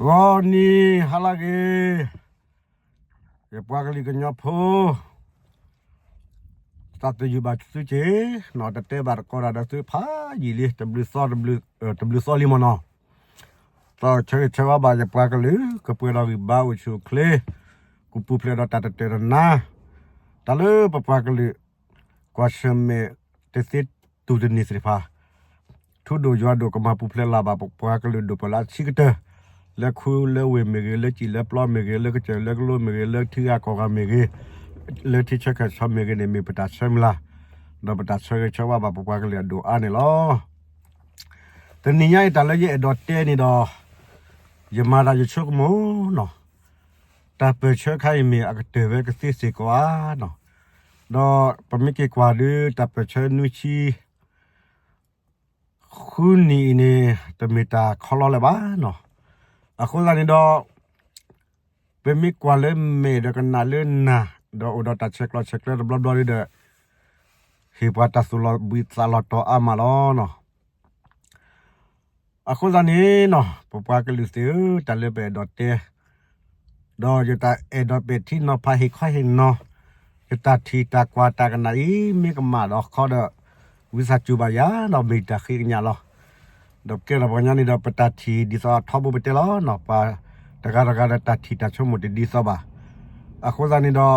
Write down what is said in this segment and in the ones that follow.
ဂီၤနံၤဟါလၢအဂ့ၤ, ယပှၤကလုာ်ကညီဖိ, သးသယုၢ်ဘၣ်သုစ့ၢ်, နီၢ်တတဲဘၣ်တကီတၢ်ဒီးသုဖးယံာ်လံ, တဘျုးသီလံမ့ၢ်နီၤ, သးဆၢဂ့ၤဆၢဝါဘၣ်ယပှၤကလုာ် ကပှဲၤဒီးဂံၢ်ဘါအိၣ်ဆူၣ်အိၣ်ချ့, ကပူၤဖျဲးဒီးတၢ်တတၢာ်တနါ, တၢ်လၢပပှၤကလုာ် ကွၢ်ဆၢၣ်မဲာ်တသ့တူၢ်တန့ၢ်သ့ၣ်တဖၣ် ထူဒိၣ်ယွၤဒိၣ်ကမၤပူၤဖျဲးလၢ်ဘၣ်ပပှၤကလုာ်ဒိၣ်ပှၤလၢအဆံးကတၢၢ်, လၢခူလၢဝ့ၢ်မ့ၢ်ဂ့ၤ, လၢစံၣ်လၢပျီမ့ၢ်ဂ့ၤ, လၢကစၢၢ်လၢကလိမ့ၢ်ဂ့ၤ, လၢထံဂၤကီၢ်ဂၤမ့ၢ်ဂ့ၤ, လၢထံဆၢကီၢ်ဆၢမ့ၢ်ဂ့ၤန့ၣ် မ့ၢ်ပတၢ်ဆၢမုၢ်လၢ်, ဒီးပတၢ်ဆၢဂ့ၤဆၢဝါဘၣ်ပပှၤကလုာ်အဒိၣ်အါန့ၣ်လီၤ. တနံၤညါအံၤတၢ်လၢယအဲၣ်ဒိးတဲန့ၣ်ဒီး, ယမၤတၢ်ယဆိကမိၣ်နီၤ, တၢ်ပၢၢ်ဆၢခါအံၤမ့ၢ်အကတၢၢ်ဝဲကသ့စ့ၢ်ကီးဧါနီၤ, ဒီးပမ့ၢ်က့ၤကွၢ်ဒုးတၢ်ပၢၢ်ဆၢနွံဆံ ဃုနံၣ်အံၤန့ၣ် တမ့ၢ်တၢ်ခီလီလၢၤဘၣ်နီၤ. အဃိသတးန့ၣ်ဒီး, ပမ့ၢ်ကွၢ်လၢမဲာ်ဒီးကနၣ်လၢနၢ်, ဒီးအိၣ်ဒီးတၢ်ဆဲးကျိးဆဲးကျၢတဘျီဘျီဒီး, ဟ့ၣ်ပှၤတၢ်သူၣ်လီၤဘှံးသးလီၤတီၤအါမးလီၤနီၤ. အဃိသတးန့ၣ်နီၤ, ပပှၤကလုာ်သ့ၣ်ဧၢ, တၢ်လၢပအဲၣ်ဒိးတဲ ဒီးယတၢ်အဲၣ်ဒိးပဲာ်ထံနီၤဖးဟ့ၣ်ခီဟ့ၣ်နီၤ, ယတၢ်ထံၣ်တၢ်ကွၢ်တၢ်ကနၣ်အံၤ မ့ၢ်ကမၣ်ဒီးခီဒီး, ဝံသးစူၤဘၣ်ယၤဒီးမ့ၢ်တၢ်ဃ့ကညးလီၤ. ဒီးပကဲထီၣ်ပှၤကညီန့ၣ်ဒီး ပတၢ်ထံၣ်ဒ်သိးအထီဘိပတဲလီၤနီၤ, ပှၤတဂၤတဂၤဒီးတၢ်ထံၣ်တၢ်ဆိကမိၣ်တဒ်သိးဘၣ်. အဃိသတးန့ၣ်ဒီး,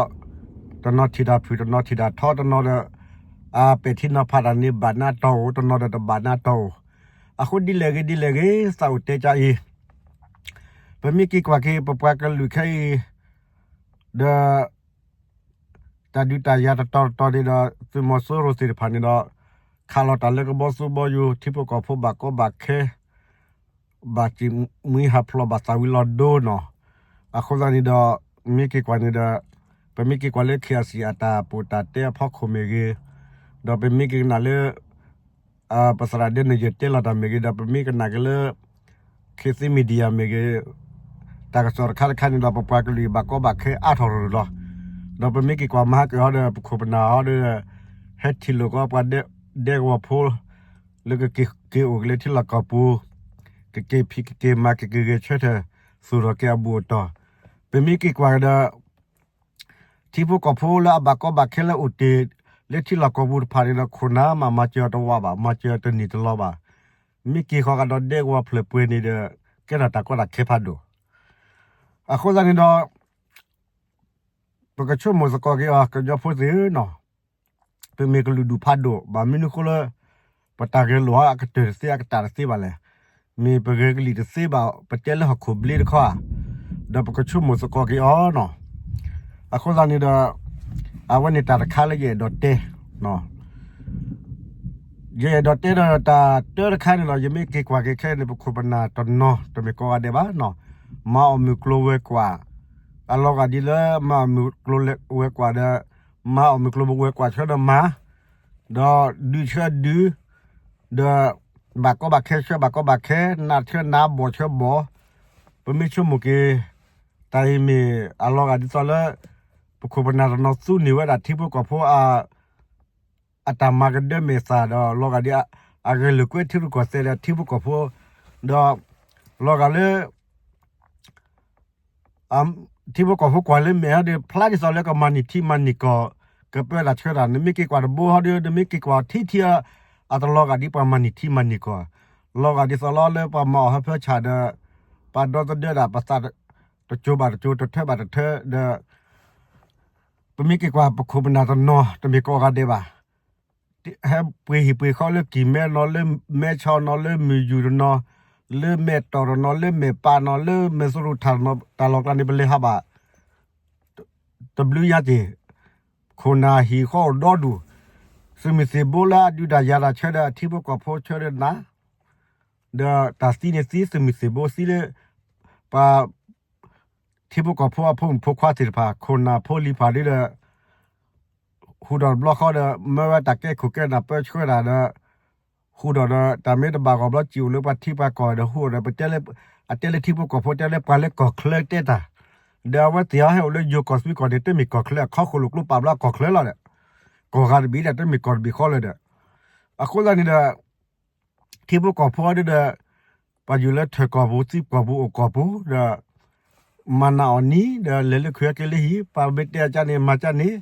တနီၤထံၣ်တၢ်ဖုၣ် တနီၤထံၣ်တၢ်ထီ တနီၤဒီး, အပဲာ်ထံနီၤဖးတၢ်န့ၣ်ဘၣ်နးတီၢ်အိၣ်, တနီၤဒီးတဘၣ်နးတီၢ်အိၣ်. အဃိဒ်လဲၣ်ဂ့ၤဒ်လဲၣ်ဂ့ၤ သးအိၣ်တဲကါအံၤ, ပမ့ၢ်က့ၤကွၢ်က့ၤ ပပှၤကလုာ်ခဲအံၤ, ဒီး တၢ်ဒုးတၢ်ယၤတတီၤတတီၤန့ၣ်ဒီး သုးမီၤစိရိၤသ့ၣ်တဖၣ်န့ၣ်ဒီး, ခးလီၤတၢ်လၢကဘီသူဘီယူၤ ထံဖိကီၢ်ဖိဘၣ်ကီဘၣ်ခဲ, ဘၣ်စံၣ်မှံဟးဖျိးဘၣ်သးဝံၤလီၤဒိနီၤ. အဃိသတးန့ၣ်ဒီး, မ့ၢ်က့ၤကွၢ်န့ၣ်ဒီး, ပမ့ၢ်က့ၤကွၢ်လၢ ခ့ၣ်အၣ်စံၣ် အတၢ်ပူၤတၢ်တဲအဖီခိၣ်မ့ၢ်ဂ့ၤ, ဒီးပမ့ၢ်က့ၤကနၣ်လၢ ပသရၣ်ဒဲန့ၣ်ယတဲလီၤတၢ်မ့ၢ်ဂ့ၤ ဒီးပမ့ၢ်ကနၣ်က့ၤလၢ ခေတ်သစ်မီဒီယာမ့ၢ်ဂ့ၤ, တၢ်ကစီၣ်တခါတခါန့ၣ်ဒီး ပပှၤကလုာ်ဘၣ်ကီဘၣ်ခဲအါထီၣ်ရူၤလီၤ. ဒီးပမ့ၢ်က့ၤကွၢ်မၤဟါကၢၤဟီဒီး ပခိၣ်ပနၢ်ဟီဒီး, ဟဲထံၣ်လိာ်ကီးပှၤဒဲကဝီၤဖိ လၢကက့ၤအိၣ်က့ၤလၢထံလီၢ်ကီၢ်ပူၤ, ကက့ၤဖံးကက့ၤမၤ ကက့ၤဂဲၤဆၢထၢၣ် သူၣ်ထီၣ်က့ၤအဘူၣ်အတီၢ်, ပမ့ၢ်က့ၤကွၢ်ကဒီး ထံဖိကီၢ်ဖိလၢအဘၣ်ကီဘၣ်ခဲလၢအိၣ်တ့ၢ်လၢထံလီၢ်ကီၢ်ပူၤတဖၣ်န့ၣ်ဒီး ခိၣ်နၢ်မးမၤစၢၤတဝးဘၣ်, မၤစၢၤတန့ၢ်တလီၤဘၣ်. မ့ၢ်က့ၤဃီၤကဒီးဒဲကဝီၤဖျၢၣ်ပှဲၤန့ၣ်ဒီး ကဲထီၣ်တၢ်ကီတၢ်ခဲဖးဒိၣ်. အဃိသတးန့ၣ်ဒီး ပကဆိကမိၣ်သကိးက့ၤအီၤ ကညီဖိသ့ၣ်ဧၢနီၤ, ပမ့ၢ်ကလုာ်ဒူၣ်ဖးဒိၣ် ဘၣ်မနုၤဃိလၢ ပတၢ်ဂဲၤလိာ်အကတၢၢ်တသ့ အကတၢၢ်တသ့ဘၣ်လဲၣ်. မ့ၢ်ပဂဲၤကလံၣ်တသ့ဘၣ် ပတဲလၢဟီၣ်ခိၣ်ဘျ့တခီဧါ, ဒီးပကဆိကမိၣ်သကိးက့ၤအီၤနီၤ. အဃိသတးန့ၣ်ဒီး အဝဲန့ၣ်တၢ်တခါလၢယအဲၣ်ဒိးတဲ ယအဲၣ်ဒိးတဲဒီးတၢ်တၢတခါန့ၣ်ဒီး ယမ့ၢ်က့ၤကွၢ်က့ၤခဲအံၤန့ၣ် ပခိၣ်ပနၢ်တနီၤ တမ့ၢ်ကိးဂၤဒဲးဘၣ်နီၤ, မၤအီၣ်မုၢ်ကျိၤဝဲၤကွာ်, အလီၤဂာ်ဒ်လၢမၤအီၣ်မုၢ်ကျိၤဝဲၤကွာ်ဆၢဒီးမၤ, ဒီးဒုးဆၢဒုး, ဒီးဘၣ်ကီဘၣ်ခဲဆၢဘၣ်ကီဘၣ်ခဲ, နးဆၢနးဘီၣ်ဆၢဘီၣ်, ပမ့ၢ်ဆိကမိၣ်က့ၤ တၢ်အံၤမ့ၢ်အလီၤဂာ်ဒ်သိးလၢ ပခိၣ်ပနၢ်တနီၤသူန့ၢ်ဝဲဒၣ်ထံဖိကီၢ်ဖိ အတၢ်မၤကဒၢမဲာ်သၣ်ဒီး လီၤဂာ်ဒ်အဂဲၤလိာ်ကွဲထံရူၢ်ကီၢ်သဲးဒီးထံဖိကီၢ်ဖိ, ဒီးလီၤဂာ်လၢ ထံဖိကီၢ်ဖိကွၢ်လၢမဲာ်ဟီဒီး ဖျါဒ်သိးလၢကမၤန့ၢ်ထံမၤန့ၢ်ကီၢ်, ကပၢတၢ်ဆှၢတၢ်, နမ့ၢ်က့ၤကွၢ်တဘိဟီဒီး နမ့ၢ်က့ၤကွၢ်ထံထံအီၤ, အတလီၤဂာ်ဒ်ပှၤမၤန့ၢ်ထံမၤန့ၢ်ကီၢ်, လီၤဂာ်ဒ်သိးလီၤလၢပှၤမၤအီၣ်ဟၢဖၢဆၣ်ဒီး ပှၤဒီသဒၢဒၣ်ပသး တစိၤဘၣ်တစိၤ တထၢဘၣ်တထၢဒီး ပမ့ၢ်က့ၤကွၢ်ပခိၣ်ပနၢ်တနီၤ တမ့ၢ်ကိးဂၤဒဲးဘၣ်. ဟဲပှ့ၤဟံၣ်ပှ့ၤဃီလၢကံၢ်မဲနီၤ လၢမဲဆီနီၤ လၢမုၢ်ယူၤတနီၤ လၢမဲၢ်တီၢ်တနီၤ လၢမဲၢ်ပၢ်နီၤ လၢမဲၢ်သရူးထၣ်တနီၤ တၢ်လီၢ်ကျါန့ၣ် ပလဲၤဟးဘၣ် တဘျုးညါတ့ၢ်, ခိၣ်နၢ်ဟံၣ်ဃီအိၣ်ဒီဒူၣ်, သုးမုၢ်သံၣ်ဘိလၢအဒုးတၢ်ယၤတၢ်ဆၢဒီး အထံဖိကီၢ်ဖိဆၢဒီးနၤ, ဒီးတၢ်သံန့ၣ်သံ သုးမုၢ်သံၣ်ဘိသံလၢ ပှၤ ထံဖိကီၢ်ဖိအဖိမုၣ်ဖိခွါသ့ၣ်တဖၣ် ခိၣ်နၢ်ဖိလံၤဖးဒုဒီး ဟူးဒီးတဘျီဃီဒီး မၢဝဲတၢ်ကဲခိၣ်ကဲနၢ်ပၢဆှၢတၢ်ဒီး ဟူးဒီးဒီး တၢ်မ့ၢ်တဘၣ်ဂီၤဘျီ စံၣ်အိၣ်လၢပှၤထံပှၤကီၢ်ဒီး ဟူးဒီး ပတဲလၢ အတဲလၢထံဖိကီၢ်ဖိ တဲလၢပှၤလၢကီၢ်ချၢတဲတၢ်, ဒီးအဝဲသ့ၣ်အဟဲအိၣ်လၢယိၤကီၢ်သွံကီၢ်န့ၣ် တမ့ၢ်ကီၢ်ချၢအခီဃိၣ်လိာ်ကျိပာ်ဘျီ ကီၢ်ချၢလီၤဒီး ကီၢ်ဂၤတဘ့ၣ်ဒီး တမ့ၢ်ကီၢ်တဘ့ၣ်ဃီလၢၤဒီး အဃိသတးန့ၣ်ဒီး ထံဖိကီၢ်ဖိအီၤဒီး ပှၤယူၤလၢထၢၣ်ကီၢ်ပူၤ သံကီၢ်ပူၤ အိၣ်ကီၢ်ပူၤဒီး မၤနးအီၣ်နံၤဒီး လဲၤလၢခုၣ်အက့လၢဟံၣ် ပှၤမ့ၢ်တဲအကါန့ၣ် မၤကါန့ၣ်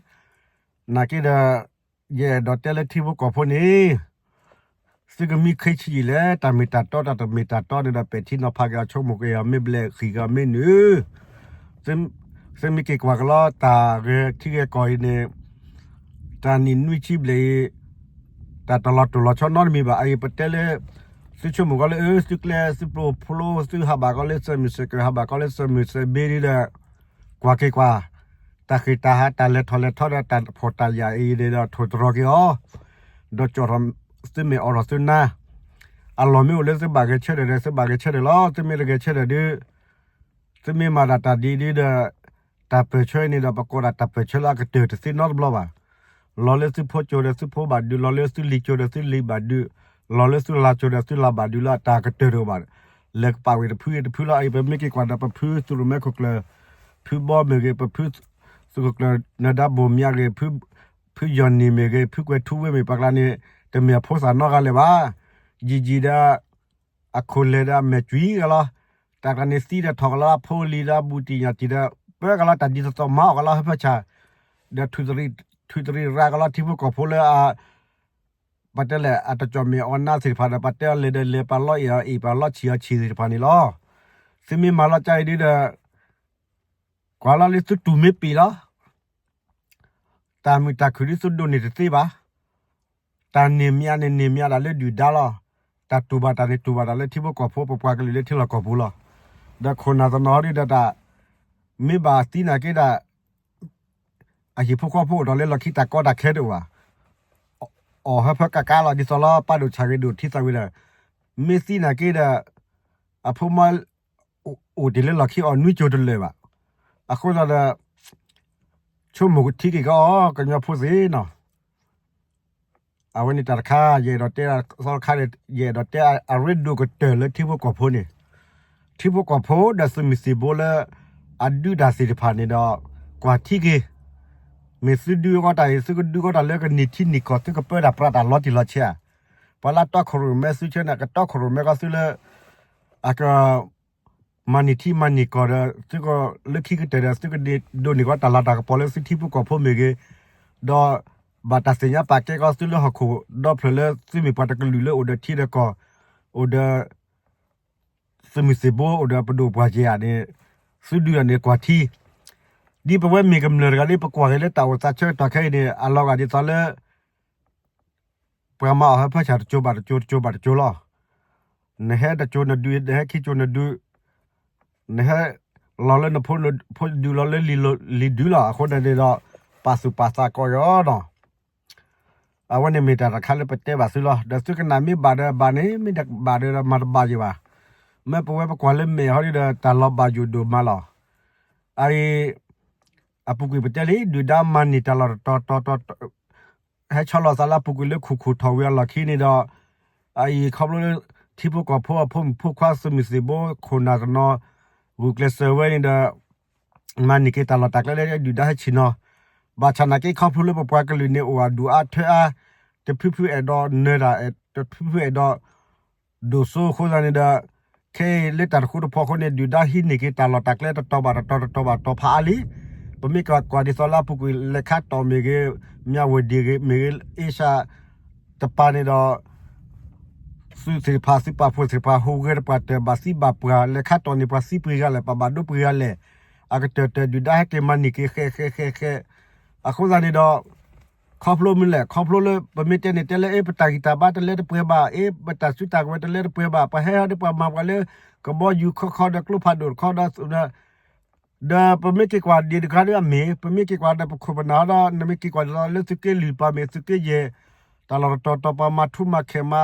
နာ်က့ဒီး ယအဲၣ်ဒိးတဲလၢထံဖိကီၢ်ဖိန့ၣ် သုကမံခ့ဆံးယံာ်လဲၣ် တၢ်မ့ၢ်တၢ်တီ တၢ်တမ့ၢ်တၢ်တီန့ၣ်ဒီး ပဲာ်ထံနီၤဖးက့ၤအီၤ ဆိကမိၣ်က့ၤအီၤ မ့ၢ်ဘျဲၣ်ဃံးက့ၤအီၤမ့ၢ်နုၤ သုမ့ၢ်က့ၤကွၢ်ကလီတၢ်ဂဲၤထံဂဲၤကီၢ်အံၤန့ၣ် တၢ်နံၣ်နွံဆံဘျဲၣ်အံၤ တၢ်တလီၤတိၢ်လီၤဆီနီတမံၤဘၣ်. အအံၤပတဲလၢ သုဆိကမိၣ်ကီးလၢအၢ သုကျဲသုပျိၢ်ဖျိ သုဟးဘၣ်ကီးလၢစၢၤမုၢ်စၢၤကၢၢ် ဟးဘၣ်ကီးလၢစၢၤမုၢ်စၢၤဘ့ဒ်ဒီး ကွၢ်က့ၤကွၢ် တၢ်ဃ့ၢ်တၢ်ဟး တၢ်လဲၤထီၣ်လဲၤထီဒီး တၢ်ဖှီၣ်တၢ်ယာ်အံၤန့ၣ်ဒီး ထိၣ်သတြီၤက့ၤအီၤ ဒီးကၠီၣ်ထီၣ်သုမဲာ်အိးထီၣ်သုနါ အလီၢ်မ့ၢ်အိၣ်လၢသုဘၣ်ဂဲၤဆၢထၢၣ်ဒီး သုဘၣ်ဂဲၤဆၢထၢၣ်လီၤ. သုမ့ၢ်တဂဲၤဆၢထၢၣ်ဒီး သုမ့ၢ်မၤတၢ်တၢ်ဒ်ဒ်ဒီး တၢ်ပၢၢ်ဆၢအံၤန့ၣ်ဒီး ပကိးဒၣ်တၢ်ပၢၢ်ဆၢလၢအကတၢၢ်တသ့နီတဘျီဘၣ်. လီၤလၢသုဖိကၠိဒီးသုဖိဘၣ်ဒုး, လီၤလၢသုလံၤကၠိဒီးသုလံၤဘၣ်ဒုး, လီၤလၢသုလါကၠိဒီးသုလါဘၣ်ဒုးလၢအတၢ်ကတၢၢ်တအိၣ်ဘၣ်. လဲၤကပာ်ဝံၤတဖုဂ့ၤတဖုလီၤ. အအံၤပမ့ၢ်က့ၤကွၢ်ဒီး ပဖုသုးရိၣ်မဲခိၣ်ကျၢၢ်, ဖုဘီမ့ၢ်ဂ့ၤ, ပဖုသုးခိၣ်ကျၢၢ်နၢၤဒါဘိၣ်မၠးဂ့ၤ, ဖုယီၢ်နံၣ်မ့ၢ်ဂ့ၤ, ဖုကွဲၤထူဝ့မ့ၢ်ပှၤကျါန့ၣ် တမ့ၢ်အဖိသၣ်နီတဂၤလၢၤဘၣ်. ယံာ်ယံာ်ဒီး အခိၣ်လဲၤဒီးအမဲာ်ကွံကလီၤ. တၢ်ကျါန့ၣ်သံဒီးထီၣ်ကလီလၢအဖိလံၤဒီးအဘူးတံၢ်ညၣ်တံၢ်ဒီး ပၢကလီတၢ်ဒ်သိးသိးမၤအီၣ်ကလီဟၢဖၢဆၣ်, ဒီး ထုးတရံးရါကလီထံဖိကီၢ်ဖိလၢအ ပတဲလဲၣ် အတကၠီၣ်မဲာ်အီၣ်နါသ့ၣ်တဖၣ်ဒီး ပတဲအီၤလဲၤဒီးလဲၤ ပှၤလီအ့ၣ်အီၤအ့ၣ် ပှၤလီဆံးအီၤဆံးသ့ၣ်တဖၣ်န့ၣ်လီၤ. သုမ့ၢ်မၤလီၤကါအံၤဒ်ဒီး ကွၢ်လီၤလၢသုတူၢ်မ့ၢ်ပ့ၣ်လီၤ. တၢ်မုာ်တၢ်ခုၣ်ဒ်သုဒိးန့ၢ်တသ့ဘၣ်. တၢ်န့ၢ်မၠးန့ၣ် န့ၢ်မၠးတၢ်လၢဒုၣ်ဒါလီၤ. တၢ်တူၢ်ဘၣ်တၢ်န့ၣ် တူၢ်ဘၣ်တၢ်လၢထံဖိကီၢ်ဖိ ပပှၤကလုာ်လၢထံလီၢ်ကီၢ်ပူၤလီၤ. ဒီးခိၣ်နၢ်တနီၤဒ်ဒီးတၢ် မ့ၢ်ဘၣ်သံနာ်က့ဒီး အဟံၣ်ဖိဃီဖိအိၣ်ဒီးလၢလီၢ်ခံတၢ်ကီတၢ်ခဲတအိၣ်ဘၣ်. အီၣ်ဟၢဖၢကးကးလီၤ ဒ်သိးလၢပၢ်ဒိၣ်ဆၣ်ဂ့ၤဒိၣ်ထံသးဝံၤဒီး မ့ၢ်သံနာ်က့ဒီး အဖိမါ အိၣ်တ့ၢ်လၢလီၢ်ခံအီၣ်နွံကၠိတလၢာ်ဘၣ်. အဃိသတးဒီး ဆိကမိၣ်ထံက့ၤကအီၤ ကညီဖိသ့ၣ်နီၤ အဝဲန့ၣ်တၢ်တခါ ယအဲၣ်ဒိးတဲသီတခါန့ၣ် ယအဲၣ်ဒိးတဲအရ့ဒိၣ်ကတၢၢ်လၢထံဖိကီၢ်ဖိန့ၣ် ထံဖိကီၢ်ဖိဒီးသုးမုၢ်သံၣ်ဘိလၢ အဒုးတၢ်သ့ၣ်တဖၣ်န့ၣ်ဒီး ကွၢ်ထံက့ၤ မ့ၢ်သုဒုးဃီတၢ်အံၤ သုကဒုးဃီတၢ်လၢကနံၣ်ထံနံၣ်ကီၢ် သုကပၢတၢ်ပြးတၢ်လီၤတံၢ်လီၤဆဲးဧါ. ပှၤလၢတီခိၣ်ရိၣ်မဲသုဆၢန့ၣ် ကတီခိၣ်ရိၣ်မဲကီးသုလၢ အက မၤန့ၢ်ထံမၤန့ၢ်ကီၢ်ဒီး သုကလၢခံကတၢၢ်ဒီး သုကဒိးန့ၢ်ကီးတၢ်လၤတၢ်ကပီၤလၢသုထံဖိကီၢ်ဖိမ့ၢ်ဂ့ၤ, ဒီးဘၣ်တၢ်သ့ၣ်ညါပာ်ကဲကီးသုလၢဟီၣ်ခိၣ်ဒီဖျၢၣ်လၢသုမ့ၢ်ပှၤတကလုာ်လၢအိၣ်ဒီးထံဒီးကီၢ်, အိၣ်ဒီး သုးမုၢ်သံၣ်ဘိ အိၣ်ဒီးပဒိၣ်ပှၢ်က့ၤဧါန့ၣ်, သုဒုးအီၤန့ၣ်ကွၢ်ထံ, ဒ်ပဝဲမ့ၢ်ကမျၢၢ်တဂၤလၢပကွၢ်က့ၤလၢတၢ်အိၣ်သးဆၢကတီၢ်ခဲအံၤန့ၣ် အလီၤဂာ်ဒ်သိးလၢ ပှၤမၤအီၣ်ဟၢဖၢဆၣ်တကၠိဘၣ်တကၠိ တကၠိဘၣ်တကၠိလီၤ. နဟဲတကၠိနဒုး နဟဲခံကၠိနဒုး, နဟဲလီၤလၢနဖိဒုးလီၤလၢလံၤဒုးလီၤ. အဃိန့ၣ်ဒီး ပာ်သူၣ်ပာ်သးကီးယီၤနီၤ. အဝဲန့ၣ်မ့ၢ်တၢ်တခါလၢပတဲဘၣ်သုလီၤ. ဒီးသုကနၣ်မ့ၢ်ဘၣ်ဒီးဘၣ်န့ၣ် မ့ၢ်တဘၣ်ဒီးမၤတဘၣ်ယံၤဘၣ်. မ့ၢ်ပဝဲပကွၢ်လၢမဲာ်ဟီဒ်ဒီး တၢ်လီၤဘၣ်ယိၣ်ဒိၣ်မးလီၤ. အအံၤ အပူၤကွံာ်ပတဲလံ ဒုၣ်ဒါမၤန့ၢ်တၢ်လီၢ်တတီၤတီၤတီၤ ဟဲဆီလီၤသးလၢအပူၤကွံာ်လၢခိၣ်ခိၣ်ထီၣ်ဝံၤအလီၢ်ခံန့ၣ်ဒီး အအံၤခီဖျိလၢ ထံဖိကီၢ်ဖိအဖိမုၣ်ဖိခွါသုးမုၢ်သံၣ်ဘိခိၣ်နၢ်တနီၤ ဂုာ်ကျဲးစၢးဝဲန့ၣ်ဒီး မၤန့ၢ်က့ၤတၢ်လီၢ်တၢ်ကျဲလၢဒုၣ်ဒါဟဲဆ့ၣ်နီၤ, ဘၣ်ဆၣ်နာ်က့ခီဖျိလၢပပှၤကလုာ်န့ၣ်အိၣ်အဒူၣ်အါထၢအါ, တဖုဖုအဲၣ်ဒိးနၢၤတၢ်, တဖုဖုအဲၣ်ဒိး ဒိၣ်စိအဃိသတးန့ၣ်ဒီး ခဲအံၤလၢတၢ်တဃူတဖိးအဃိန့ၣ် ဒုၣ်ဒါဟံးန့ၢ်က့ၤတၢ်လီၢ်တၢ်ကျဲတတီၤဘၣ်တတီၤ တတီၤဘၣ်တတီၤဖးအါလံ. ပမ့ၢ်ကကွၢ်ဒ်သိးလၢအပူၤကွံာ်လဲၤခါတီၣ်မ့ၢ်ဂ့ၤ, မၠးဝ့ၢ်ဒံၣ်ဂ့ၤမ့ၢ်ဂ့ၤ, အ့ရှၢၣ်တပၤန့ၣ်ဒီး သုးသ့ၣ်တဖၣ် သုးပာ်ဖှိၣ်သ့ၣ်တဖၣ် ဟူးဂဲၤတပှၢ်တၢၢ် ဘၣ်သံဘၣ်ပှၢ် လဲၤခါတီၣ်န့ၢ်ပှၤသံပှ့ၤဂၤလဲၣ် ပှၤဘၣ်ဒိပှ့ၤဂၤလဲၣ်, အကတၢၢ်တၢၢ်ဒုၣ်ဒါဟဲက့ၤမၤန့ၢ်က့ၤဃဲးဃဲးဃဲးဃဲး. အဃိသတးန့ၣ်ဒီး ခီဖျိမနုၤလဲၣ်, ခီဖျိလၢပမ့ၢ်တဲန့ၣ်တဲလၢ အ့ ပတၢ်ဂံၢ်တၢ်ဘါတလဲတပှဲၤဘၣ်, အ့ ပတၢ်စုတၢ်ကဝဲၤတလဲတပှဲၤဘၣ်, ပှၤဟဲဟီဒ်ပှၤမၤပှၤလၢ ကဘီယူၤခီခီဒီးကျိဖးဒိၣ်တခီဒီး ဒီးပမ့ၢ်က့ၤကွၢ်ဒံးတခါဒီးအမ့ၢ်, ပမ့ၢ်က့ၤကွၢ်ဒီးပခိၣ်ပနၢ်ဒီး နမ့ၢ်က့ၤကွၢ်ဒ်သိးလၢသုးက့လွံၢ်ပၤမ့ၢ်သုးက့ယဲၢ်, တၢ်လီၢ်တတီၤတီၤပှၤမၤထူမၤခဲးမၤ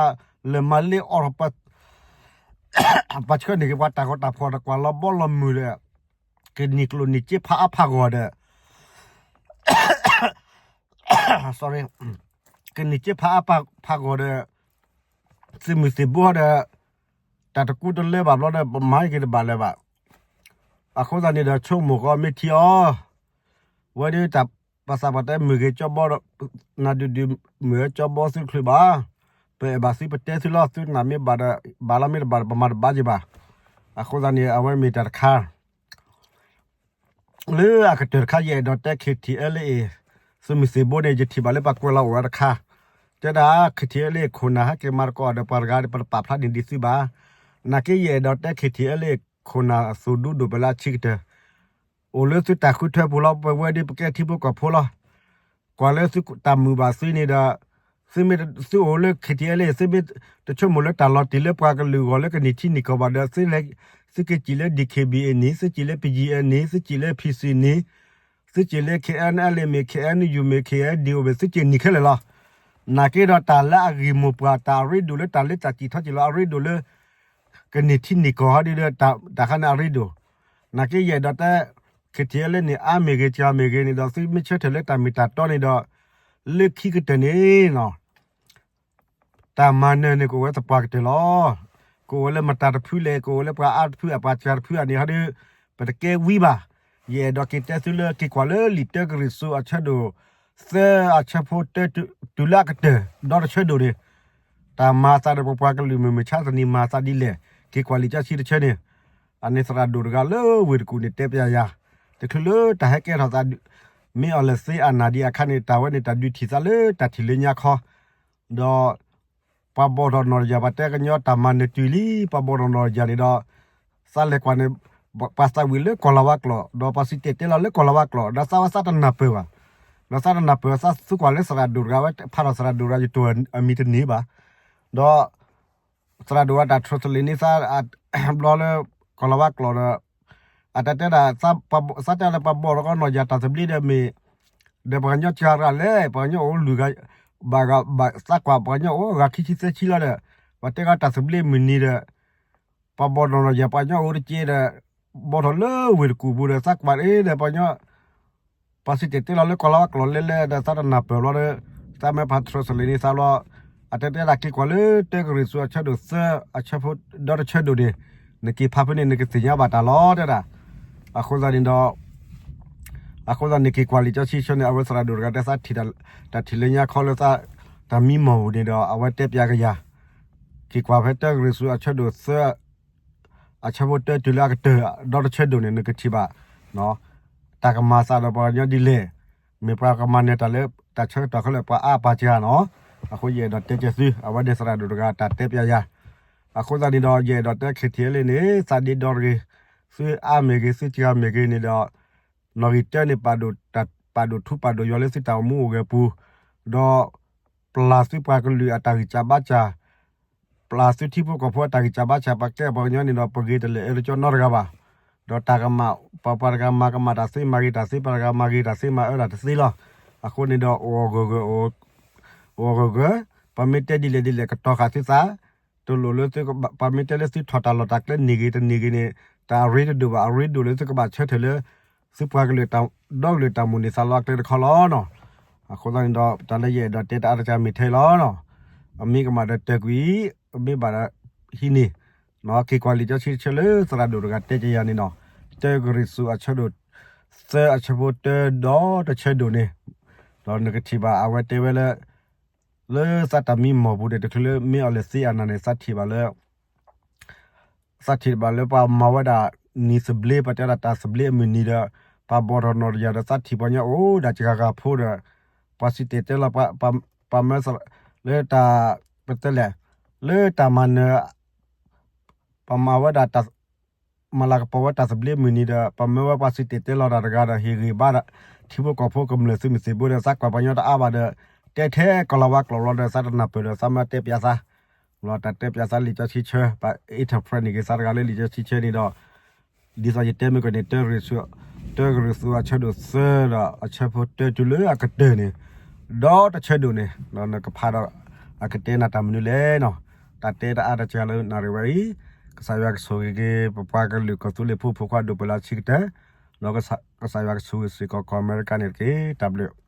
လၢာ်မၤလ့အီၣ် ပှၤဆှၢန့ၢ်က့ၤပှၤတၢ်ဂီၤတၢ်ဖီၣ်ဒီးကွၢ်လီၤဘီလီၤမုၢ်ဒီး ကနံၣ်ကျိၣ်နံၣ်က့ဖးအါဖးဂီၤဒီး sorry, ကနံၣ်က့ဖးအါဖးဂီၤဒီး သုးမုၢ်သံၣ်ဘိဒီး တၢ်တကူတလၢဘၣ်ဘျီဒီး ပမၤက့ၤတဘၣ်လၢၤဘၣ်. အဃိသတးန့ၣ်ဒီး ဆိကမိၣ်ကီးမ့ၢ်ထံအီၤ, ဝဲဒၣ်တၢ်ပသးပှၢ်တဲမုၢ်ဂ့ၤကၠီဘီ, နဒုးဒုးမုၢ်ဂ့ၤကၠီဘီသုတချုးဘၣ်, ပအဲၣ်ဘၣ်သုပတဲသုလီၤ, သုနာ်မ့ၢ်ဘၣ်ဒီး ဘၣ်လီၤ, မ့ၢ်တဘၣ်ဒီး ပမၤတဘၣ်က့ၤဘၣ်. အဃိသတးန့ၣ် အဝဲမ့ၢ်တၢ်တခါ လၢအကတၢၢ်တခါ ယအဲၣ်ဒိးတဲ K T L A သုးမုၢ်သံၣ်ဘိန့ၣ် ယထံၣ်ဘၣ်လၢပှၤကွဲးလီၤအိၣ်ဝဲတခါ, တဲဒၣ် K T L A ခိၣ်နၢ်ဟဲက့ၤမၤသကိးဒီးပှၤတဂၤဒီး ပတပာ်ဖျါန့ၢ်ဒံးသုဘၣ်. နာ်က့ ယအဲၣ်ဒိးတဲ K T L A ခိၣ်နၢ်အသုးဒူဒိၣ်ပလၢအဆံးကတၢၢ် အိၣ်လၢသုတၢ်ဃုထၢပူၤလီၤ. ပဝဲဒၣ်ပကဲထံဖိကီၢ်ဖိလီၤ. ကွၢ်လၢသုတၢ်မုာ်ဘၣ်သုန့ၣ်ဒီး သုမ့ၢ်သုအိၣ်လၢ K T L A သုမ့ၢ်တဆိကမိၣ်လၢတၢ်လီၤတံၢ်လၢပှၤကလုာ်အဂီၢ်လၢကန့ၢ်ထံန့ၢ်ကီၢ်ဘၣ်ဒီး သုလဲၤ သုက့ၤစံၣ်လၢ D K B A န့ၣ်, သုက့ၤလၢ P G N န့ၣ်, သုက့ၤလၢ P C န့ၣ်, သုက့ၤလၢ K N L A မ့ၢ် K N U မ့ၢ် K N D O မ့ၢ် သုက့ၤနံၤခဲလၢာ်လီၤ. နာ်က့ဒီးတၢ်လၢအဂ့ၢ်မိၢ်ပှၢ် တၢ်အရ့ဒိၣ်လၢတၢ်လၢတၢ်စံၣ်ထီၣ်စံၣ်လီၤ အရ့ဒိၣ်လၢ ကန့ၢ်ထံန့ၢ်ကီၢ်ဟီဒ်ဒီး တၢ်ခါန့ၣ်အရ့ဒိၣ်. နာ်က့ယအဲၣ်ဒိးတဲ K T L A န့ၣ် အါမ့ၢ်ဂ့ၤ စှၤမ့ၢ်ဂ့ၤန့ၣ်ဒီး သုမ့ၢ်ဆၢထၢၣ်လၢတၢ်မ့ၢ်တၢ်တီန့ၣ်ဒီး လၢခံကတၢၢ်န့ၣ်နီၤ တၢ်မၤနၢၤန့ၣ် ကအိၣ်ဝဲသပှၢ်ကတၢၢ်လီၤ. ကအိၣ်ဝဲလၢမတၤတဖုလဲၣ်, ကအိၣ်ဝဲလၢပှၤအါတဖုအပှၤစှၤတဖုအန့ၣ်ဟီဒီး ပတကဲဝံၤဘၣ်. ယအဲၣ်ဒိးက့ၤတဲသုလၢ က့ၤကွၢ်လၢလံာ်တၢကရံၣ်သူးအဆၢဒိၣ်သၢ အဆၢဖိတၢ တုၤလၢအကတၢၢ် ဒီတဆၢဒိၣ်န့ၣ် တၢ်မၤသးဒီးပပှၤကလုာ်မုၢ်မဆါတနံၤမၤသးဒ်လဲၣ်, က့ၤကွၢ်လံာ်စီဆှံတဆၢန့ၣ် အန့ၣ်သရၣ်ဒိၣ်တဂၤလၢဝ့ၢ်တကူၣ်န့ၣ်တဲပျးယၤ, တချုးလၢတၢ်ဟဲကဲထီၣ်သး မ့ၢ်အီၤလဲၤသ့အနၢ်ဒံးအခါန့ၣ် တၢ်ဝဲန့ၣ်တၢ်ဒုးထံၣ်သးလၢတၢ်ထံၣ်လၢညါခီ, ဒီး ပှၤဘီၣ်ထီၣ်နီၢ်တယၢ် ပှၤတဲကညီတၢ်မၤနၢၤတုၤလံ ပှၤဘီၣ်ထီၣ်နီၢ်တယၢ်န့ၣ်ဒီး သးလဲၤကွၢ်န့ၣ် ပှၤသးဝံၣ်လၢကီၢ်လၤဝါကျိာ် ဒီးပှၤစံၣ်တဲၤတဲလီၤလၢကီၢ်လၤဝါကျိာ် ဒီးသးဝဲသးတနၢ်ပၢၢ်ဘၣ်, ဒီးသးတနၢ်ပၢၢ် သးသူကွၢ်လၢသရၣ်ဒိၣ်တဂၤဝဲ ဖးထီၣ်သရၣ်ဒိၣ်တဂၤ ယတိၢ်အမံၤတန့ၢ်ဘၣ်, ဒီး သရၣ်ဒိၣ်ဝဲတၢ် translate န့ၢ်သး ဘျီလၢကီၢ်လၤဝါကျိာ်ဒီး အတၢ်တဲဒၣ် သးတဲလၢပှၤဘီၣ်ထီၣ်ကီးနီၢ်ယၤတၢ်သဘျ့ဒီးမ့ၢ် ဒီးပှၤကညီစှၤတဂၤလဲၣ်, ပှၤကညီအိၣ်လွံၢ်ဂၤ, ဘၣ်ဂၤဘၣ်သးကွၢ် ပှၤကညီအိၣ်ဂၤခံဆံသၢဆံလီၤဒီး ပှၤတဲကီးတၢ်သဘျ့မုၢ်နံၤဒီး ပှၤဘီၣ်ထီၣ်နီၢ်ယၤ ပှၤကညီအိၣ်တက့ၢ်ဒီး ဘီၣ်ထီၣ်လၢဝ့ၢ်တကူၣ်ပူၤဒီး သးကွၢ်အ့ဒီးပှၤကညီ ပှၤစံၣ်တဲၤတဲလီၤလၢကီၢ်လၤဝါကျိာ်လဲၤလဲၤဒီး သးတနၢ်ပၢၢ်ဘျီဒီး သးမ့ၢ်ဖး translate န့ၢ်သးဘျီ, အတၢ်တဲဒၣ်က့ၤကွၢ်လၢတၢကရံၣ်သူးအဆၢဒိၣ်သၢ အဆၢဖိဒီတဆၢဒိၣ်န့ၣ်, နက့ၤဖးဖဲန့ၣ် နကသ့ၣ်ညါဘၣ်တၢ်လီၤ တဲဒၣ်. အဃိသတးန့ၣ်ဒီး အဃိသတးန့ၣ် က့ၤကွၢ်လံာ်စီဆှံဆၢန့ၣ် အဝဲသရၣ်ဒိၣ်တဂၤတဲသးထံၣ် တၢ်ထံၣ်လၢညါခီလၢသး တၢ်မံမီၢ်ပူၤန့ၣ်ဒီး အဝဲတဲပျးကယၤ, က့ၤကွၢ်ဖဲတၢကရံၣ်သူးအဆၢဒိၣ်သၢ အဆၢဖိတၢတုၤလၢအကတၢၢ် ဒီတဆၢဒိၣ်န့ၣ် နကထံၣ်ဘၣ် တၢ်ကမၤသးဒီးပှၤကညီဒ်လဲၣ်, မ့ၢ်ပှၤကမၤနၢၤတၢ်လၢတၢ်ဆၢကတီၢ်ခဲလၢာ် ပှၤအါပှၤစှၤနီၤ. အဃိယအဲၣ်ဒိးတဲက့ၤသု အဝဲန့ၣ်သရၣ်ဒိၣ်တဂၤတၢ်တဲပျးယၤ. အဃိသတးန့ၣ်ဒီး ယအဲၣ်ဒိးတဲ K T L A န့ၣ် သးဒ့ဒီတဂ့ၤ, သုအါမ့ၢ်ဂ့ၤ သုစှၤမ့ၢ်ဂ့ၤန့ၣ်ဒီး နီၣ်ဂံၢ်တၢန့ၣ် ပာ်ဒိၣ်ထူပာ်ဒိၣ်ယွၤလၢသုတၢ်အိၣ်မူအိၣ်ဂဲၤပူၤ, ဒီး ပျၢ်သုပှၤကလုာ်အတၢ်ဂံၢ်စၢ်ဘါစၢ် ပျၢ်သုထံဖိကီၢ်ဖိအတၢ်ဂံၢ်စၢ်ဘါစၢ် ပကဲပှၤကညီန့ၣ်ဒီး ပဂ့ၤတလၢာ်အၢတကၠီနီတဂၤဘၣ်. ဒီးတၢ်ကမၣ် ပှၤပှၤတဂၤမၤကမၣ်တၢ်သ့ မၤဂ့ၤတၢ်သ့ ပှၤတဂၤမၤဂ့ၤတၢ်သ့ မၤအၢတၢ်တသ့လီၤ. အဃိန့ၣ်ဒီး အိၣ်ဂၢၢ်ဂၢၢ် အိၣ်ဂၢၢ်ဂၢၢ်, ပှၤမ့ၢ်တဲဒ်လဲၣ်ဒ်လဲၣ် ကတီၤဃာ်သုသး, တလိၣ်လၢသုကဘၣ် ပှၤမ့ၢ်တဲလၢသုထီၣ်တၢ်လီၢ်တၢ်ကျဲန့ၢ်ဂ့ၤတန့ၢ်ဂ့ၤန့ၣ် တၢ်အရ့တဒိၣ်ဘၣ် အရ့ဒိၣ်လၢသုကဘၣ်ဆၢထၢၣ်လၢ သုပှၤကလုာ်ဒီကလုာ်တၢ်မိၣ်န့ၢ်သးလီအကျဲတခီလီၤနီၤ. အဃိသတးန့ၣ်ဒီး တၢ်လၢယအဲၣ်ဒိးတဲတၢ်အါတက့ၢ်မ့ၢ်ထဲလီၤနီၤ. အမ့ၢ်ကမၣ်ဒီးတၢၢ်ကွံာ်, အမ့ၢ်ဘၣ်ဒီးဟံးန့ၢ်, က့ၤကွၢ်လံာ်စီဆှံတဆၢလၢသရၣ်ဒိၣ်တဂၤတဲက့ၤယၤန့ၣ်နီၤ. တၢကရံၣ်သူးအဆၢဒိၣ်သၢ အဆၢဖိတၢဒီတဆၢဒိၣ်န့ၣ်, ဒီးနကထံၣ်ဘၣ်အဝဲတဲဝဲလၢ လၢသးတၢ်မံမီၢ်ပူၤန့ၣ် တချုးလၢမ့ၢ်အီၤလဲၤသ့အနၢ်န့ၣ် သးထံၣ်ဘၣ်လၢ သးထံၣ်ဘၣ်လၢပှၤမၤဝဲဒၣ် နံၤသဘျ့ ပတဲဒၣ်တၢ်သဘျ့အမုၢ်နံၤဒီး ပှၤဘီၣ်ထီၣ်နီၣ်တယၢ်ဒီး သးထံၣ်ပှၤကညီအိၣ်ဒၣ်စှၤဂၤဖိဒီး ပှၤစံၣ်တဲၤတဲလီၤ ပှၤမၢလၢတၢ် ပတဲလဲၣ် လၢတၢ်မၤနၢၤ ပှၤမၤဝဲဒၣ်တၢ် မၤလၤကပီၤဝဲတၢ်သဘျ့မုၢ်နံၤဒီး ပှၤမၢဝဲပှၤစံၣ်တဲၤတဲလီၤတၢ်တဂၤဒီး ဟ့ၣ်ဂံၢ်ဘါ ထံဖိကီၢ်ဖိကမျၢၢ်သုးမုၢ်သံၣ်ဘိဒီး သးကွၢ်ပှၤကညီတအါဘၣ်ဒီး တဲထဲကီၢ်လၤဝါကျိာ်လီၤဒီး သးတနၢ်ပၢၢ်ဒီး သးမ့ၢ်တဲပျးသး လီၤတၢ်တဲပျးသးလံာ်စီဆှံဆၢ ပှၤ interpret န့ၢ်က့ၤသးတဂၤလၢလံာ်စီဆှံဆၢန့ၣ်ဒီး ဒ်သိးယတဲမ့ၢ်ကီးန့ၣ် တၢကရံၣ်သူးအဆၢဒိၣ်သၢဒီးအဆၢဖိတၢတုၤလၢအကတၢၢ်န့ၣ် ဒီတဆၢဒိၣ်န့ၣ် ဒီးနကဖးဒီး အကတဲနၤတၢ်မနုၤလဲၣ်နီၤ. တၢ်တဲတၢ်အါတက့ၢ်လၢနၣ်ရံၣ်ဝဲအံၤ ကစၢ်ယွၤကဆိၣ်ဂ့ၤက့ၤ ပပှၤကလုာ်ကီၢ်သူလ့ၤဖိ ဖိခွါဒိၣ်ပှဲၤလၢအဆံးကတၢၢ် ဒီးကစၢ်ယွၤကဆိၣ်ဂ့ၤစ့ၢ်ကီးကီၢ်အမဲရကၤန့ၣ်တက့ၢ်. တၢ်ဘျုး